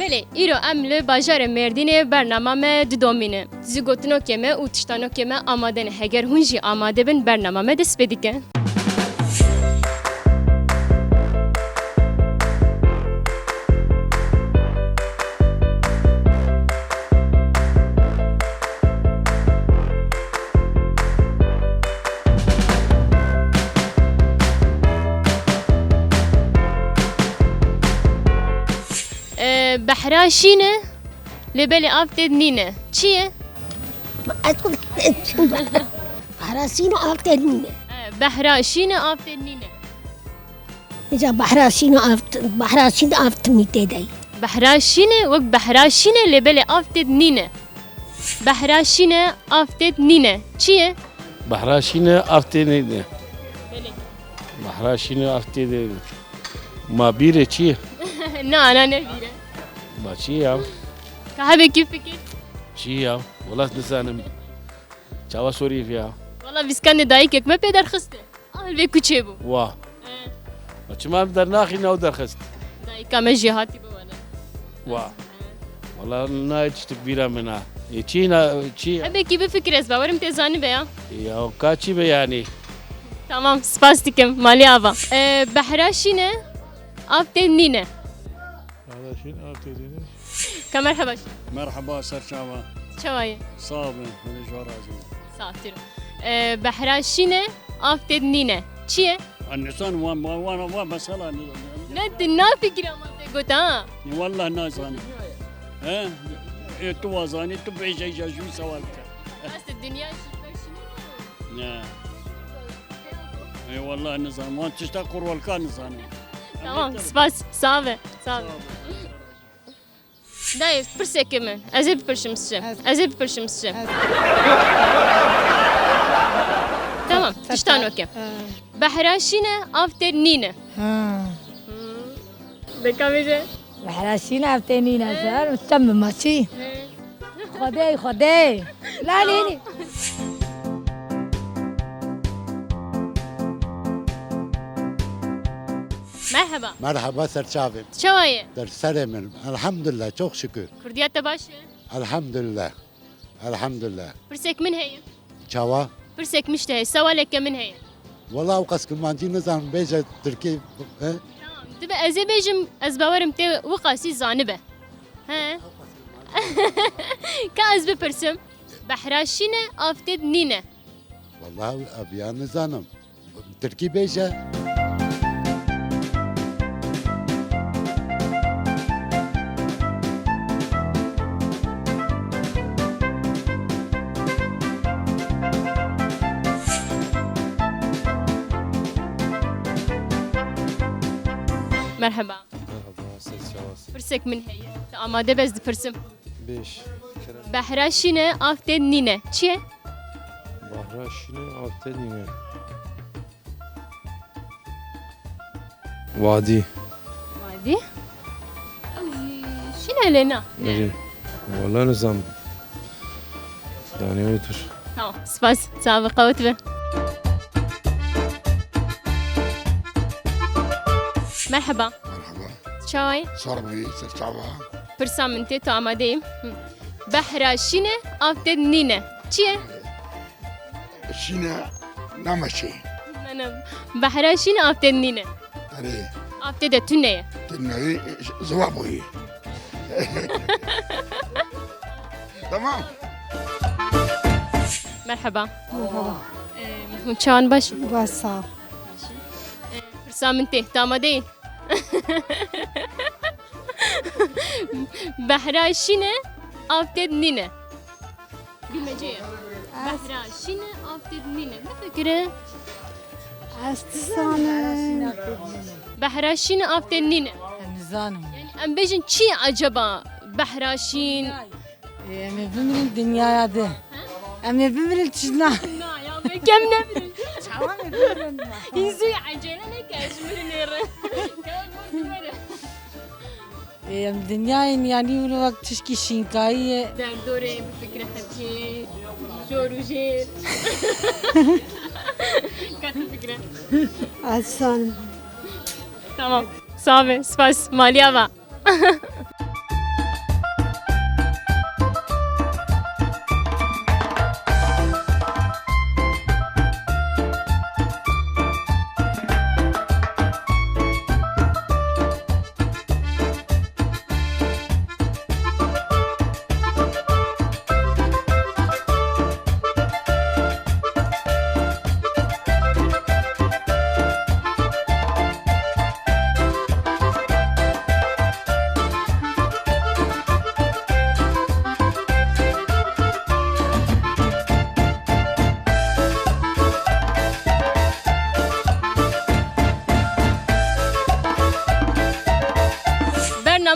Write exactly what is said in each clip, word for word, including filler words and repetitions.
Belê, îro em li bajarê Mêrdînê bernama me didomîne. Zî gotinokê me û tiştanokê me amade ne. Heger hûn jî amade bin, bernama me dest pê dike. E, behra şîn e, lê belê av tê de nîne. Çi ye? Behra şîn e, av tê de nîne. E, behra şîn e, av tê de nîne. Îca behra şîn e, av, behra şîn e, av timî tê de ye. Behra şîn e, wek behra şîn e, lê belê av tê de nîne. Behra şîn e, av tê de nîne. Çi ye? Behra şîn e, av tê de nîne. Belê. Behra şîn e, av tê de nîne. Ma bîr e, çi ye? Na, na, ne bîr e. Ma çi ye ya? Ka hebe kî fikir? Çi ye ya? Wela nizanim. Çawa sorî ya? Wela vîskanê dayikek me pê derxiste. Ahil vê kuçê bû. Wa. He. Ma çima em dernaxîne ew derxist? Dayika me jî hatî bi wele. Wa. He. Wela nayê tiştik bîra min a. Ê çi na, çi? Hebekî bifikir ez bawerim tê zanibe ya. Ya ka çi be yanî? Tamam, spas dikim. Malî ava. E, behra şîn e, av tê nîne. Behra şîn, av tê nîne. Ka merheba. Merheba, serçava. Çawa ye? Sax bin, Xwedê ji we razî be. Saxtir. E, behra şîn e, av tê de nîne. Çi ye? An nizanim, wan, wan, wan, wan mesela nizanim. Ne, tu nafikira ma te got ha? Wallah nazanim. He? E, tu wazanî, tu bêje îca ji wî sewal ke. Rast e, dinya jî beş Ne. Ê, wallah nizanim. Wan tişta qurwalka nizanim. Tamam, spas. Sax be. Sax be. Dayê, pirseke min. Ez ê bipirşim size. Ez ê bipirşim size. Tamam, tiştan oke. Behra şîn e, av tê de nîne. Ha. Deka bêje. Behra şîn e, av tê de nîne, ser, tem bi maçî. Xwedê, Xwedê. La lê lê. Merheba. Merheba, serçavê. Çawa ye? Der serê min. Elhamdülillah, çok şükür. Kurdiya te baş e? Elhamdülillah. Elhamdülillah. Pirsek min heye. Çawa? Pirsek min ji te heye. Sewaleke min heye. Wela ew qas kirmancî nizanim, bêje tirkî, he? Tamam. Dibe ez ê bêjim, ez bawerim tê wiqasî zanibe. He? Ka ez bipirsim. Behra şîn e, av tê de nîne. Wela ev ya nizanim. Tirkî bêje. Merheba. Merheba, ser çawa. Pirsek min heye. Tu amade be ez dipirsim. Bêj. Kerem. Behra şîn e, av tê de nîne. Çi ye? Behra şîn e, av tê de nîne. Wadî. Wadî? Ew jî şîn e lê na. Ne. Erê. Wala nizanim. Danê otur. Tamam, spas. Sax be, qewet be. Merheba. Merheba. Çawa ye? Sar bî, ser çava. Pirsa min tê, tu amade yî? Hı. Behra şîn e, av tê de nîne. Çi ye? Şîn e, nameşê. Menem. Behra şîn e, av tê de nîne. Erê. Av tê de tune ye. Tune ye, ziwa bûyî. Tamam. Merheba. Merheba. Ee, hûn çawan baş? Baş, sağ ol. Ee, pirsa min tê, tu amade yî? Behra şîn e, av tê de nîne. Bilmece ye. Behra şîn e, av tê de nîne. Bifikire. Ez dizanim. Behra şîn e, av tê de nîne. Ez nizanim. Yani em bêjin çi ye acaba behra şîn? Ê, em ê bimirin dinyaya de. Em ê bimirin tijna. Na, ya, me kem nemirin. Çawa em ê bimirin? Hîn zû ecele neke, ez mirinê re. Ê, em dinyayên, yanî, wilo wek tişkî şînkayî ye. Derdorê, bifikire xelkê, jor û jêr. Ka tu fikire. Asan. Tamam. Sax be, spas. Malî ava.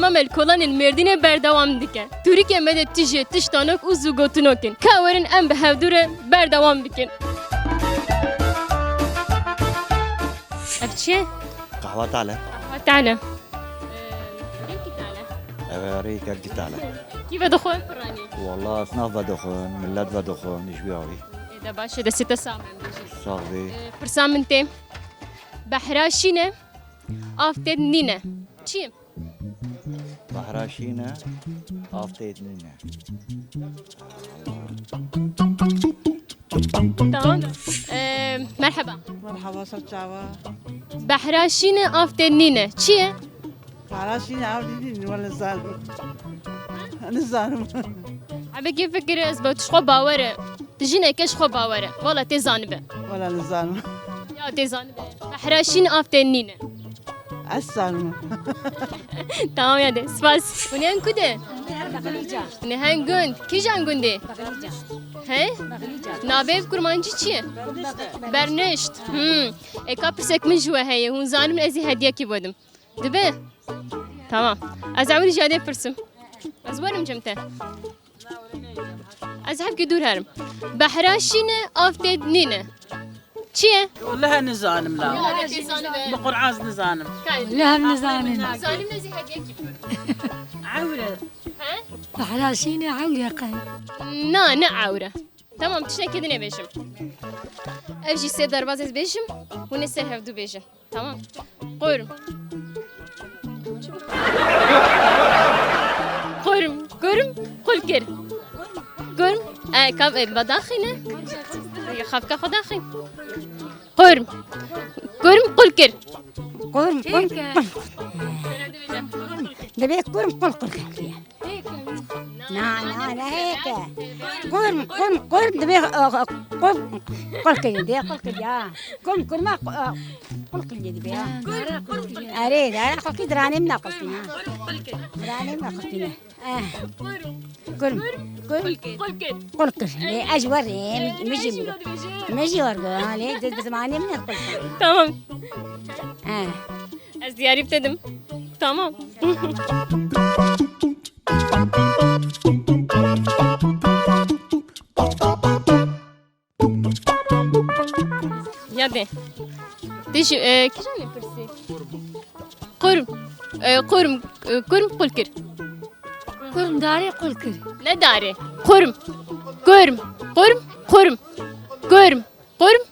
Mama li kolanên Mêrdînê berdewam dike. Tûrikê me de tije tiştanok û zûgotinok in. Ka werin em bi hevdû re berdewam bikin. Ev çi ye? Qehwe tale. Qehwe tale. Ee, gelkî tale. Ev erê gelkî tale. Kî vedixwe piranî? Walla esnaf vedixwin, millet vedixwin, ji wî alî. Ê de baş e, destê te sax be, em bêjin. Sax bî. Ee, pirsa min tê. Behra şîn e, av tê nîne. Çi? Behra şîn e, av tê nîne. Tamam. Ee, merhaba. Merhaba, ser çava. Behra şîn e, av tê nîne. Çi ye? Behra şîn e, av tê nîne, wele nizanim. Nizanim. Ebekî fikir ez be, tu ji xwe bawer e. Tu jineke ji xwe bawer e. Wala tê zanibe. Wala nizanim. Ya tê zanibe. Behra şîn av tê nîne. Ez zanim. Tamam ya de. Spas. Hûn ên ku de? Hûn ên gund. Kîjan gundê? He? Navê bi kurmancî çi ye? Bernişt. Hmm. Eka pirsek min ji we heye. Hûn zanin ez ê hediyekî bidim. Dibe? Tamam. Ez ewil jî adê pirsim. Ez werim cem te. Ez hevkî dûr herim. Behra şîn e, av tê nîne. Çi ye? Wallahî nizanim la. Wallahî tê zanibe. Bi Qur'an nizanim. Wallahî nizanim. Nizanim ez ê hediyekî bidim. Ewre. He? Behra şîn e, ewre qey. Na, ne ewre. Tamam, tiştekî din ê bêjim. Ev jî sê derbaz ez bêjim, hûn ê ser hevdû bêjin. Tamam. Qurm. Qurm. Kurm. Qulkir. Kurm. E, kav, e, badaxîne. Xafka xwe daxîn. Qurm. Kurm. Qulkir. Qurm. Qurm. Dibê kurm qul qul kir. Na, na, ne heke. Kurm, kurm, kurm, dibê, e, e, qul, qul kir, dibê qul kir ya. Kurm, kurma, e, qul kir dibê ya. Erê, dara qul kir, diranê min qul kir, ha. Diranê min qul kir. Eh. Kurm, kurm, qul kir. Lê ez wer, e, mi, mi jî mi. Mi jî wer, ha, lê di, di zimanê min qul kir. Tamam. Eh. Ez diyarî bi te dim. Tamam. Ya de. Tê ji, e, kîjan ê pirsî? Kurm. E, kurm, e, kurm qul kir. Kurm darê qul kir. Ne darê? Kurm. Kurm. Kurm. Kurm. Kurm. Kurm.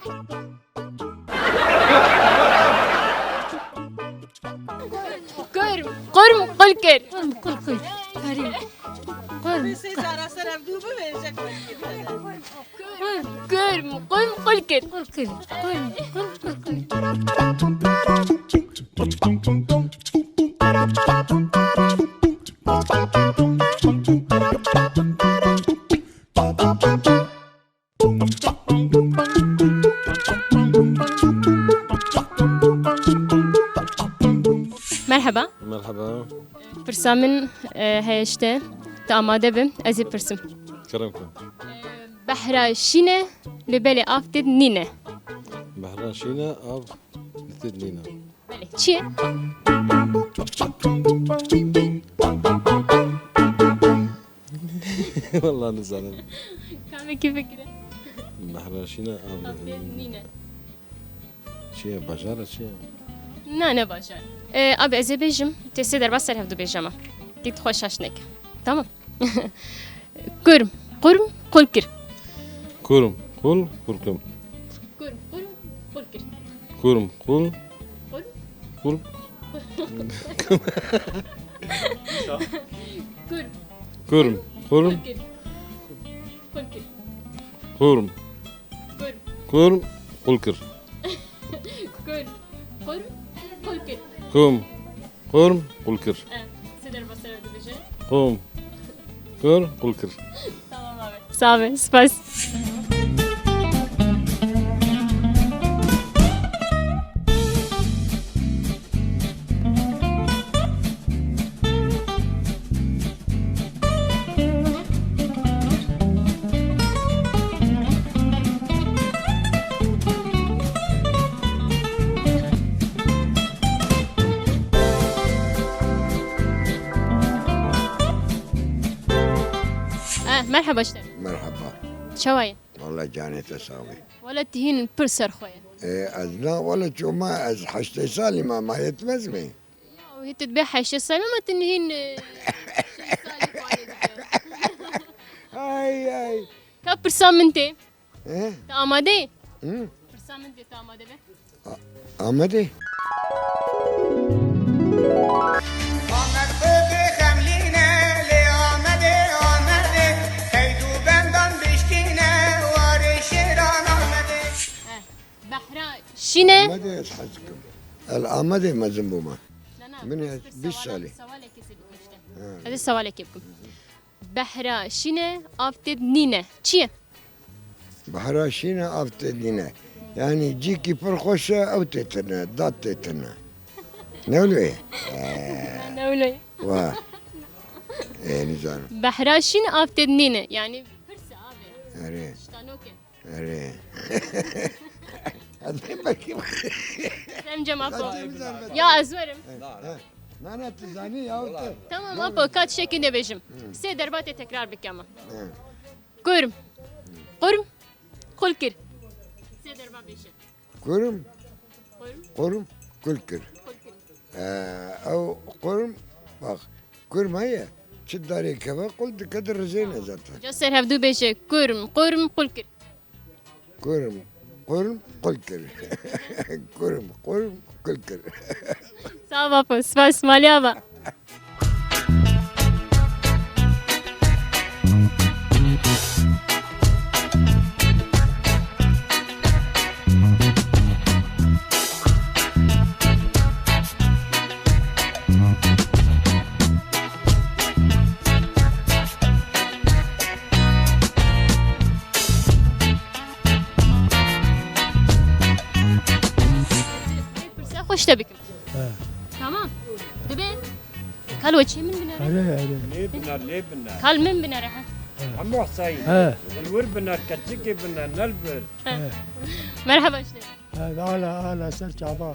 Kurm. Qul kir. Kurm, qul, qul. Erê. Kurm. Kurm. Kurm. Kurm. Qul kir. Qul kir. Kurm. Kurm. Qul kir. Merhaba. Merhaba. Pirsa min, e, heye ji te. Tu amade be, ez ê pirsim. Kerem kû. Behra şîn e, lê belê av tê nîne. Behra şîn e, av tê nîne. Belê, çi ye? Walla nizanim. Kamekî fikire. Behra şîn e, av tê nîne. Çi ye, bajar e, çi ye? Na, ne bajar. E, abi, ez ê bêjim, tê sê derbas ser hevdu bêjama. Git xwe şaş neke. Tamam. Kurm, kurm, qul kir. Kurm, qul, kurkim. Kurm, kurm, qul kir. Kurm, qul, qul, qul. Kurm. Kurm, qul, qul kir. Qul kir. Kurm. Kurm. Kurm, qul kir. Kurm. Kurm, qul kir. Eh, sê derbas ser hevdu bêje. Kurm. Kurm, qul kir. Tamam abi. Sağ ol, spas. Merhaba ji te. Merhaba. Çawa ye? Wala canê te sax be. Wala tu hîn pir serxwe ye. E, ez na, wala çoma ez heştê salî me, ma yetmez mi? Ya, wê tu dibe heştê salî, ama tu hîn, e, şêst salî xwarê dike. Ay, ay. Ka pirsa min tê. He? Tu amade yî? Hı? Pirsa min tê, tu amade be. A-, amade. Amed bê xemlîne, lê Amedê, Amedê, qeyd û bendan bişkîne, warê şêran Amedê. Eh, behra şîne. Amedê ez hez dikim. El Amedê mezin bûma. Na, na, min ez bîst salî. Sewalekê sê bikim işte. Ha. Ez ê sewalekê bikim. Behra şîne, av tê de nîne. Çi ye? Behra şîne, av tê de nîne. Yanî cîkî pir xweş e, ew tê tine, dad tê tine. Ne wilo ye? Ne wilo ye? Wa. Ê, nizanim. Behra şîne, av tê de nîne. Yanî pirs e, avê. Erê. Ştanok e. Erê. Ez ê bakayım. Sen cem apo. Sen cem apo. Ya ez werim. Ha. Na, na, tu zanî ya, te. Tamam apo, ka tiştekî nebêjim. Sê derbatê tekrar bike ama. Ha. Kurm. Kurm. Qulkir. Sê derba bêje. Kurm. Kurm. Kurm. Qulkir. Qulkir. Ee, ew kurm, bak, kurm heye, çi darê keve, qul dike di rizêne zaten. Ca ser hevdû bêje, kurm, kurm, qulkir. Kurm, kurm, qulkir. Kurm, kurm, qulkir. Sağ ol, Apo. Spas, Maliye ava. Pirsa xweş te bikim. He. Tamam. Dibe. Kal weçiyê min binere. Erê, erê. Lê biner, lê biner. Kal min binere, ha. Hemû Huseyîn. He. Li wir biner, keçikê biner, ne li vir. He. Merhaba işte. He, ala, ala, ser çava.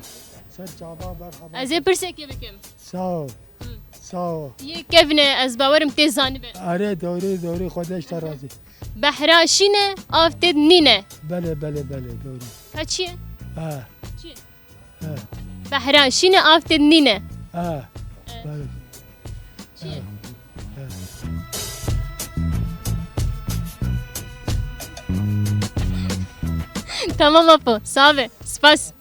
Ser çava, merhaba. Ez ê pirsekê bikim. Sağ ol. Hı. Sağ ol. Yê kevne, ez bawerim tê zanibe. Erê, doğru, doğru, Xwedê ji te razî. Behra şîne, av tê de nîne. Belê, belê, belê, doğru. Ka çi ye? Ha. Çi ye? He. Behra şîne, av tê de nîne. Ha. Evet. Belê. Çi ye? He. He. Tamam Apo, sağ be. Spas.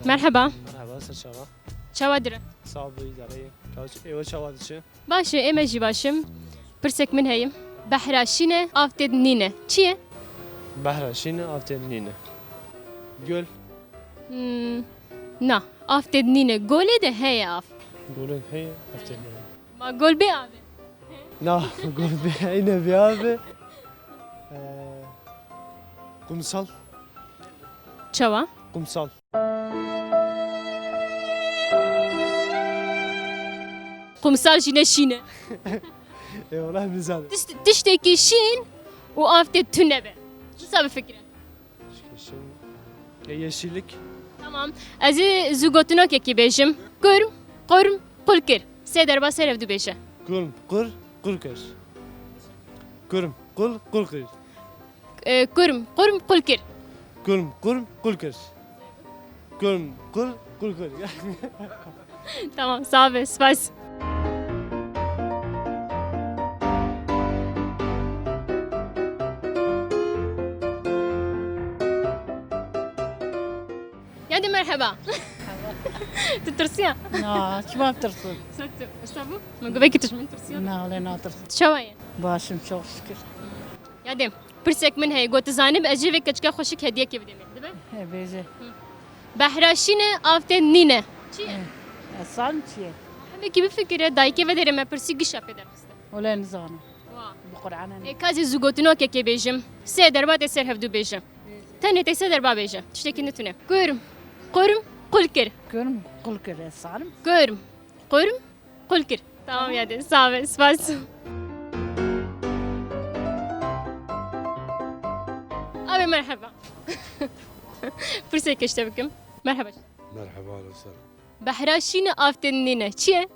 Merhaba. Merhaba, ser çava. Çawa dire? Sağ ol, bu idare ye. Çawa, ewe çawa diçi? Baş e, ê me jî baş im. Pirsek min heye. Behra şîne, av tê de nîne. Çi ye? Behra şîne, av tê de nîne. Göl. Hmm, na, av tê de nîne. Golê de heye av. Golê de heye, av tê de nîne. Ma gol bê avê? Na, gol bê, eyne bê avê. Ee, kumsal. Çawa? Kumsal. Qumsal jî ne şîn e. Ê, wala min zan. Tişt-, tiştekî şîn û av tê tune be. Wisa bifikire. Şîn. E, yeşillik. Tamam. Ez ê zû gotinokekî bêjim. Kurm, qurm, qulkir. Sê derba ser hevdû bêje. Kurm, qur, qulkir. Kurm, qul, qulkir. E, kurm, kurm, qulkir. Kurm, kurm, qulkir. Kurm, qur, qulkir. Tamam, sağ be, spas. Yadê merheba. Tu tirsiya? Na, çima tirsim? Sen tu, sen bu? Min guvê ki tu ji min tirsiya? Na, wele natirsim. Tu çawa ye? Baş im, çok şükür. Yadê, pirsek min heye, got, tu zanî, ez jê vê keçika xweşik hediyekê bidêm, dibe? He, bêje. Hı. Behra şîn e, av tê nîne. Çi ye? He. Esan çi ye? Hemekî bifikire, dayikê vederê me pirsî gişa pê derxiste. Wele nizanim. Wa. Bi Qur'ana ne. Ê, ka ez ê zû gotinokekê bêjim. Sê derbatê ser hevdû bêjim. Tenê tê sê derba bêje. Tiştekî nitune. Kurm. Kurm. Qulkir. Kurm. Qulkir. Esanim. Kurm. Kurm. Qulkir. Tamam yadê. Sağ be. Spas. Abi merhaba. Pirsek işte bikim. Merhaba. Merhaba, alo, selam. Behra şîn e, av tê nîne. Çi ye?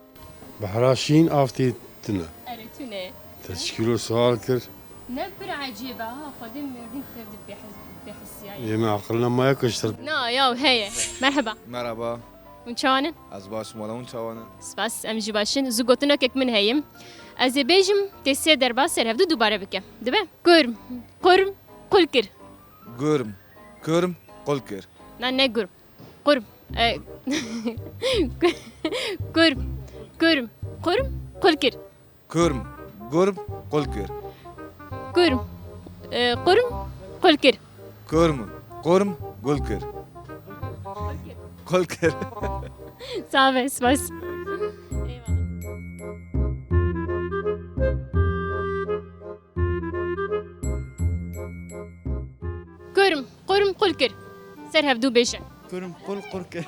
Behra şîn, av tê tune. Erê, tune. Teşkîlo sual kir. Ne pir ecêb e ha, Xwedê merdin tev di bêhis-, bêhisiyaye. Ê me aqilina ma ye kuştir. Na, yaw heye. Merheba. Merhaba. Hûn çawan in? Ez baş im, wela hûn çawan in? Spas, em jî baş in. Zû gotinokek min heye. Ez ê bêjim, tê sê derba ser hevdu dubare bike. Dibe? Kurm, kurm, qulkir. Gurm, kurm, qulkir. Na, ne gurm. Qurm. E, kurm, kurm, kurm, qulkir. Kurm, gurm, qulkir. Kurm, e, kurm, qulkir. Kurm, kurm, qulkir. Qulkir. Sağ ol, spas. Eyvallah. Kurm, kurm, qulkir. Ser hevdu bêje. Kurm, qul, qulkir.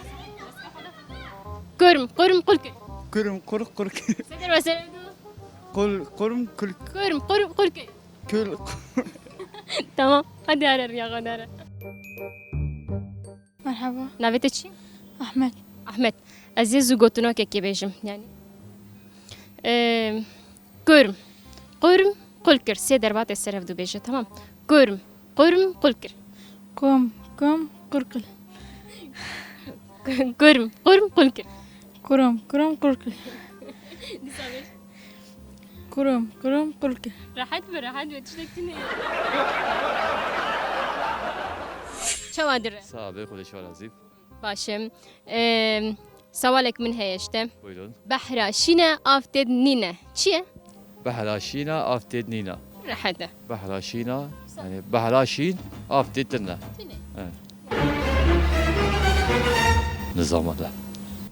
Kurm, kurm, qulkir. Kurm, qul, qulkir. Seder ve ser hevdu. Qul, kurm, kul. Kurm, kurm, qulkir. Kul, qul. Tamam. Hadi ara, ya, hadi ara. Merhaba. Navê te çi? Ahmet. Ahmet. Ez ê zû gotinokekê bêjim, yanî. Eee, kurm, kurm, qulkir. Sê derba tê ser hevdu bêje, tamam. Kurm, kurm, qulkir. Kurm, kurm, qulkir. Kurm, kurm, qulkir. Kurm, kurm, qulkir. Dîsa bêj. Kurm, kurm, qulkir. Rehet be, rehet be, tiştek tune ye. Çawa dire? Sağ be, Xwedê şifa razî. Baş im. Em, sewalek min heye işte. Buyurun. Behra şîn e, av tê nîne. Çi ye? Behra şîn e, av tê nîne. Rehet e. Behra şîn e, yani behra şîn, av tê tune. Tune. Evet. Nizama da.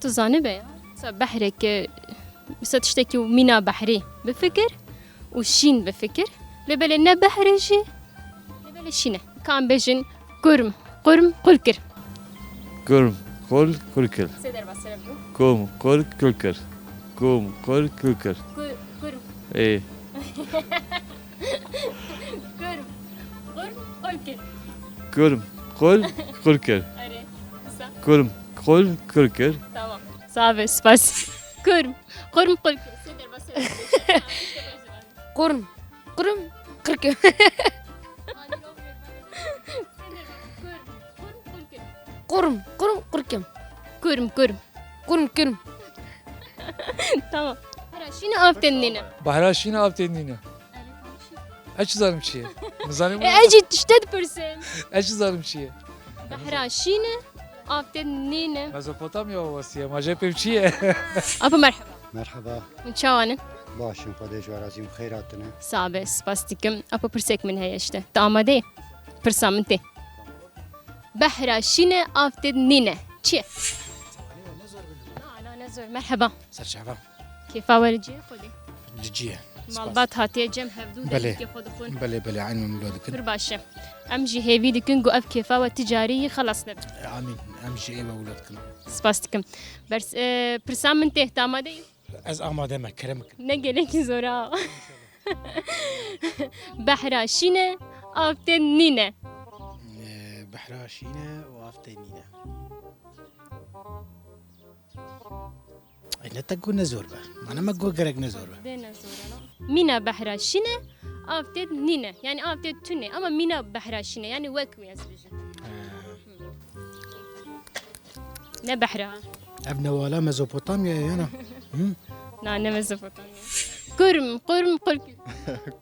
Tu zanibe ya. Sa behreke Mesela tiştekî mîna behrî bifikir û şîn bifikir. Lê belê ne behr e jî, lê belê şîn e. Ka em bêjin kurm, kurm, qulkir. Kurm, qul, qulkir. Sê derba ser hevdu. Kurm, qul, qulkir. Kurm, qul, qulkir. Kur-, kurm. Ê. Kurm, kurm, qulkir. Kurm, qul, qulkir. Erê, kısa. Kurm, qul, qulkir. Tamam. Sağ ol, spas. Kurm. Kurm, qulkir. Sê derba ser hevdu. Kurm. Kurm. Qirkim. Kurm. Kurm, qulkir. Kurm. Kurm, qulkim. Kurm, kurm. Kurm, kurm. Tamam. Behra şîn e, av tê nîne. Behra şîn e, av tê nîne. Ez çi zanim çi ye? Nizanim. E, ez jî tişte dipirsim. Ez çi zanim çi ye? Behra şîn e, av tê nîne. Mezopotamya ovası ye, ma jê pêm çi ye? Apo merheba. Merheba. Hûn çawan in? Baş im, Xwedê ji we razî, em xêr hatine. Sağ be, spas dikim. Apo pirsek min heye işte. Tu amade yî? Pirsa min tê. Behra şîn e, av tê nîne. Çi ye? Na, na, ne zor. Merheba. Ser çava. Kêfa we li cihê xwe de? Li cihê. Spas. Malbat hatiye cem hevdû Belê. Dengê xwe dixwin. Belê, belê, eyn min wilo dikin. Pir baş e. Em jî hêvî dikin ku ev kêfa we ti carî yî xelas nebe. Amîn. Em jî ê we wilo dikin. Spas dikim. Bers, e, pirsa min tê, tu amade yî? Ez amade me, kerem bikin. Ne gelekî zor a. Behra şîn e, av tê nîne. E, behra şîn e û av tê nîne. Ay, ne te got ne zor be. Mane me got gerek ne zor be. Dê ne zor e, no? Mîna behra şîn e, av tê nîne. Yani av tê tune. Ama mîna behra şîn e. Yani wek wî ez bijim. He. Ne behra. Ev newala Mezopotamya ye yana. Hı? Na, ne Mezopotamya. Kurm, kurm, qulkir.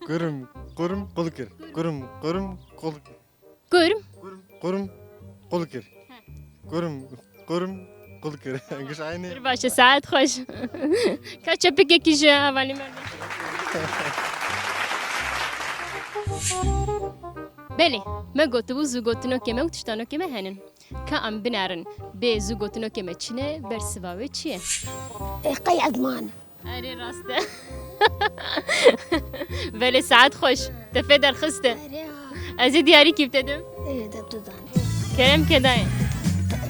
Kurm, kurm, qulkir. Kurm, kurm, qulkir. Kurm. Kurm, kurm, qulkir. He. Kurm, kurm, qulkir. Giş aynı. Pir baş e, saet xweş. Ka çepikekî ji hevalî me. Belê, me gotibû zû gotinokê me û tiştanokê me henin. Ka em binerin, bê zû gotinokê me çi ne, bersiva wê çi ye? Ê, qey ezman. Erê, rast e. Belê, saet xweş. Te fê derxiste. Erê, ha. Ez ê diyarîkî bi te dim. Ê, de tu zanî. Kerem ke dayê.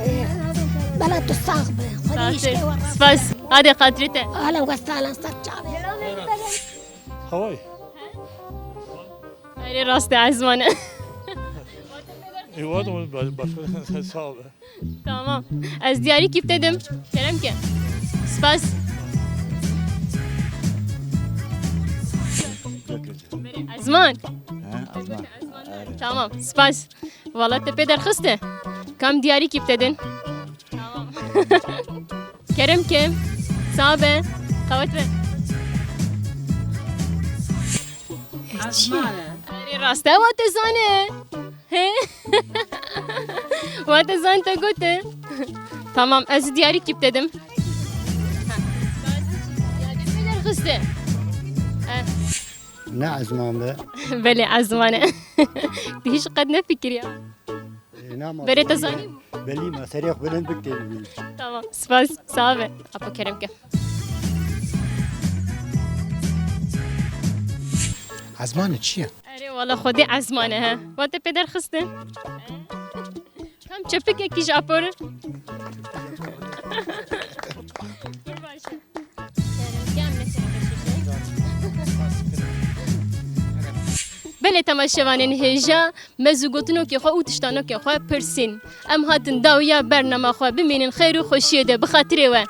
Ê, bela tu sax be. Xwedê Sax işkê be. We rast. Spas. Hadi xatirê te. Alem we salan ser çavê. Haway. Erê, rast e, ezman e. E, var da baş-, başka sağ ol. Tamam. Ez diyarîkî bi te dim. Kerem ke. Spas. Ezman. Ha, Ezman. Tamam. Spas. Wala te pê derxiste. Kam diyarîkî bi te din. Tamam. Kerem ke. Sağ be. Qewet be. Çi? Erê, rast e, wa te zane. He? Wa te zan te gote. Tamam, ez diyarîkî bi te dim. Ha. Diyarîkî derxiste. Eh. Ne Ezman be? Belê, Ezman e. Tu hiç qet nefikiriya. E, ne ama Berê te zanî? Belî me, serê xwe bilind bik tê bibî. Tamam, spas, sağ be. Apo Kerem ke. Ezman e, çi ye? Erê wala xwedî Ezman e he. Wa te pê derxiste? Kam çepikekî ji apor e? Pir baş e. Kerem ke, em ne sereke şişe. Belê temaşevanên hêja, me zû gotinokê xwe û tiştanokê xwe pirsîn. Em hatin dawiya bernama xwe, bimînin xêr û xweşiyê de, bi xatirê we.